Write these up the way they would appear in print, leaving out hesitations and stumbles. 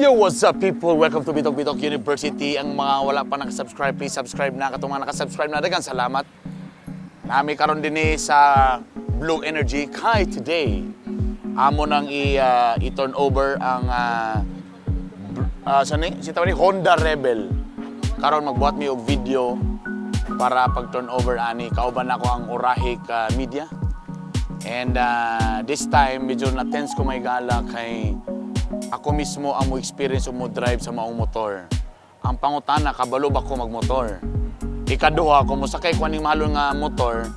Yo, what's up, people? Welcome to Bitok Bitok University. Ang mga wala pa nakasubscribe, please subscribe na. Katong mga nakasubscribe na, daghang salamat. Nami karon dinhi sa Blue Energy kay today. Amo nang i-turn over ang sa ni si tawag ni Honda Rebel. Karon magbuhat mi og video para pag turn over ani, kauban nako ang Orahik Media. And this time medyo na tense ko may gala kay ako mismo ang mo experience mo drive sa maong motor. Ang pangutana, kabalo ba ko magmotor? Ikaduha, kung mosakay ko aning mahalon nga motor,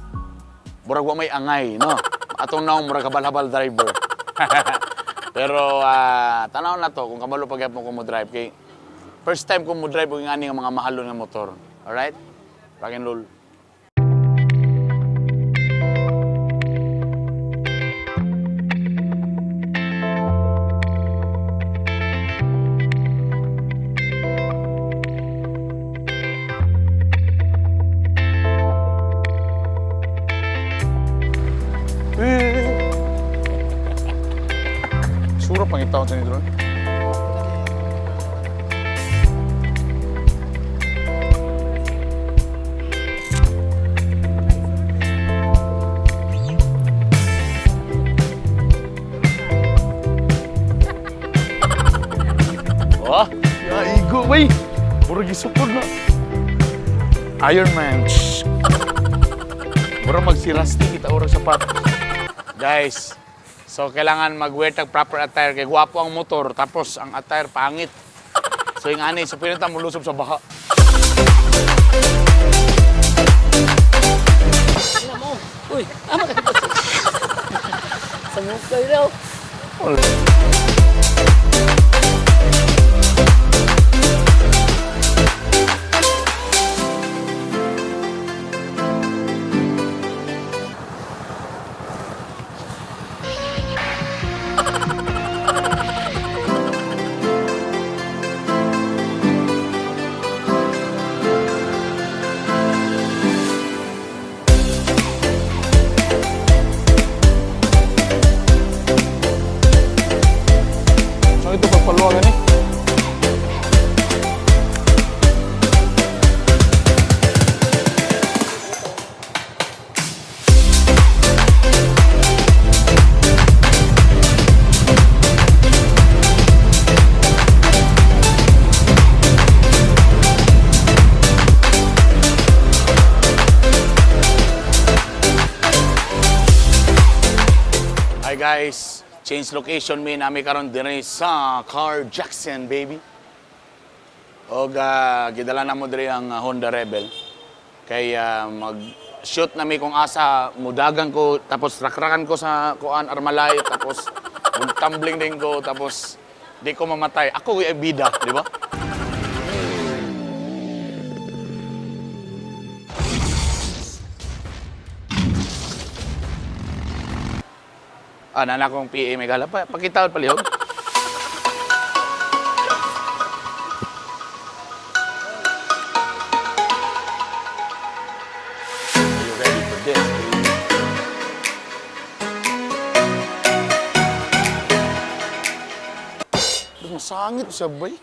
murag wa may angay, no? Atong naong murag habal-habal driver. Pero tanaw na to kung kabalo pa gyapon ko mo drive kay first time ko mo drive og ani nga mga mahalon nga motor. Alright? Rock and roll. Sura pang itaon sa nito. Oh, ya igo bay. Murag gisukod na. Iron Man. Shh. Murag magsirasti kita oras sapatos. Guys, so kailangan mag-wear tag proper attire kay gwapo ang motor tapos ang attire pangit. So yung ani, so pinita mo lusob sa baha. Ano mo? Uy, ama ka ba? Sa mukha daw. So ito pagpaluwagan eh. Hi guys, change location mi nami karon dire sa Car Jackson, baby. Og gidala namo diri ang Honda Rebel. Kay mag shoot nami kung asa mudagan ko tapos rakrakan ko sa kuan Armalay tapos tumbling din ko tapos di ko mamatay. Ako ay bida, di ba? Ah, nana kong PA may gala pa. Pakita palihog. Are you ready for this, baby? Masangit siya, bay.